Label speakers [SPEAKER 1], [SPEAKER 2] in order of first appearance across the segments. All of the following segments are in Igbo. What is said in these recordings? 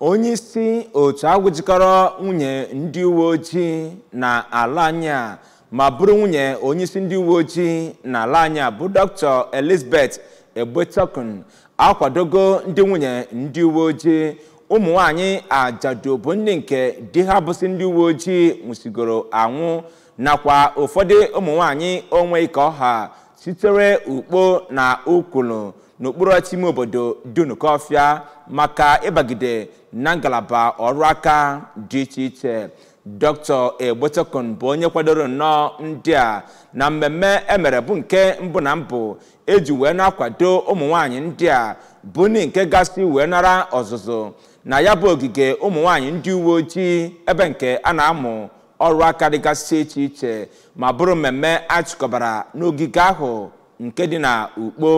[SPEAKER 1] Onye isi otu agwụ jikọrọ nwunye ndị uwe ojii na ala anyị a ma bụrụ nwunye onyeisi ndị uwe ojii n'ala anyị a bụ Dr. Elizabeth Egbetokun akwadogo ndị nwunye ndị uwe ojii ụmụ nwanyị ajadu bụ ndị nke di ha bụsị ndị uwe ojii nwụsigoro anwụ nakwa ụfọdụ ụmụ nwanyị onwe ka ọha sitere Ukpo na Ukwulu n'okpuru ọchịchị ime obodo Dunukọfịa maka ịbagide na ngalaba ọrụ aka dị iche iche. Dr. Egbetokun bụ onye kwadoro nnọọ ndị a na mmemme emere bụ nke mbụ na mbụ eji wee na-akwado ụmụ nwanyị ndị a bụ ndị nke gasị wee nara ọzụzụ na ya bụ ogige ụmụ nwanyị ndị uwe ojii ebe nke a na-amụ ọrụ aka dịgasị iche iche ma bụrụ mmemme achịkọbara n'ogige ahụ nke dị na Ukpo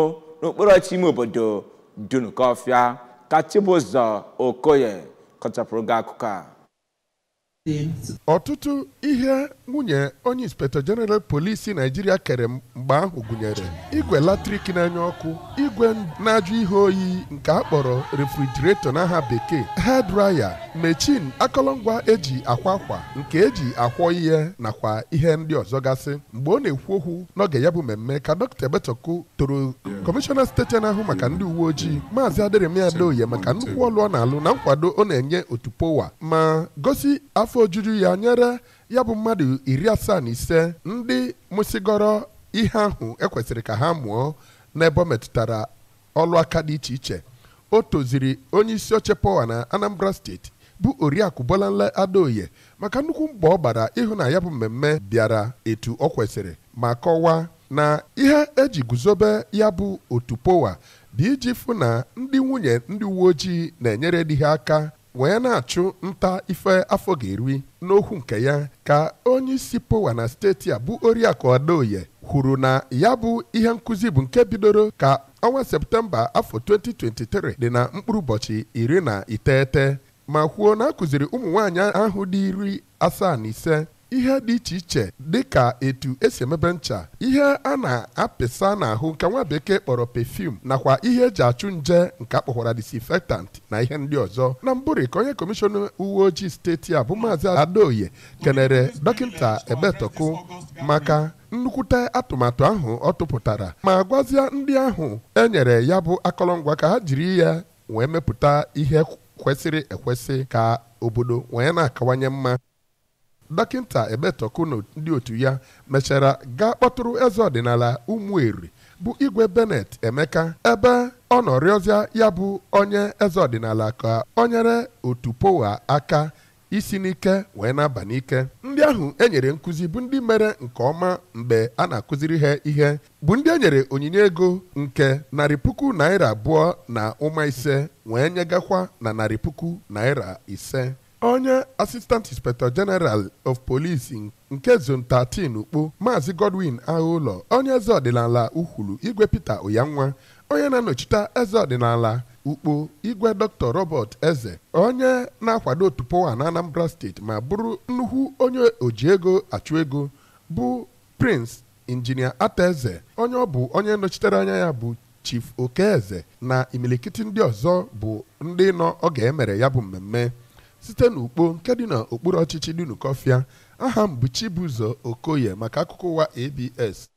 [SPEAKER 1] n'okpuru ọchịchị ime obodo Dunukọfịa. Ka Chibụzọ Okoye kọchapụrụ gị akụkọ a.
[SPEAKER 2] Ọtụtụ ihe nwunye onye Inspector General Polisi Naijiria kere mgbe ahụ gụnyere igwe latrik na-enye ọkụ, igwe na-ajụ ihe oyi nke a kpọrọ refrigerator n'aha bekee, hair dryer, mechin akọlọngwa eji akwa akwa nke eji akwọ ihe nakwa ihe ndị ọzọ gasị. Mgbe ọ na-ekwu okwu n'oge ya bụ mmemme ka Dr. Egbetokun toro Kọmishọna steeti na-ahụ maka ndị uwe ojii, Maazị Aderemi Adeoye, maka nnukwu ọlụ ọ na-alụ na nkwado ọ na-enye otu POWA, ma gosi afọ ojuju ya nyere ya bụ mmadụ 75 ndị mụsịgọrọ ihe ahụ ekwesịrị ka ha mụọ n'ebe ọ metụtara ọlụ aka dị iche iche. O toziri onye isi oche POWA na Anambra steeti bụ Oriakụ Bolanle Adeoye maka nnukwu mbọ ọ gbara ịhụ na ya bụ mmemme bịara etu ọ kwesịrị, ma kọwaa na ihe eji guzobe ya bụ otu POWA bụ iji fụ na ndị nwunye ndị uwe ojii na-enyere di ha aka wee na-achụ nta ife afọ ga-eri. N'okwu nke ya ka onye isi POWA na steeti a bụ Oriakụ Adeoye kwuru na ya bụ ihe nkụzi bụ nke bidoro ka ọnwa Septemba afọ 2023 dị na mkpụrụ ụbọchị 19, ma kwuo na akụziri ụmụ nwaanyị ahụ dị 75 ihe dị iche iche dịka etu esi emebe ncha, ihe a na-apịsa n'ahụ nke nwa bekee kpọrọ perfume, nakwa ihe eji achụ nje nke akpọkwara disinfectant na ihe ndị ọzọ. Na mbụri ka onye kọmishọna uwe ojii steeti a bụ Maazị Adeoye kenere Dọkịta Egbetokun maka nnukwute atụmatụ ahụ ọ tụpụtara, ma gwazie ndị ahụ e nyere ya bụ akọrọngwa ka ha jiri ya wee mepụta ihe kwesịrị ekwesị ka obodo wee na-akawanye mma. Dọkịta Egbetokun na ndị otu ya mechara gaa kpọtụrụ eze ọdịnala Ụmụeri bụ Igwe Bennett Emeka, ebe ọ nọ rịọzịa ya bụ onye eze ọdịnala ka o nyere otu POWA aka isi n'ike wee na-aba n'ike. Ndị ahụ e nyere nkụzi bụ ndị mere nke ọma mgbe a na-akụziri ha ihe bụ ndị e nyere onyinye ego nke ₦2,500 wee nyegakwa na ₦500,000. Onye Assistant Inspector General of Police nke Zone 13 Ukpo, Maazị Godwin Aghaụlọ, onye eze ọdịnala Ukwulu Igwe Peter Oyanwa, onye na-anọchite eze ọdịnala Ukpo Igwe Dr. Robert Eze, onye na-akwado otu POWA na Anambra steeti ma bụrụ nnukwu onye oji ego achụ ego bụ Prince Injinia Ataeze, onye ọ bụ onye nọchitere anya ya bụ Chief Okeeze na imilikiti ndị ọzọ bụ ndị nọ oge emere ya bụ mmemme. Site n'Ukpo nke dị n'okpuru ọchịchị Dunukọfịa, aha m bụ Chibụzọ Okoye maka akụkọ ụwa ABS.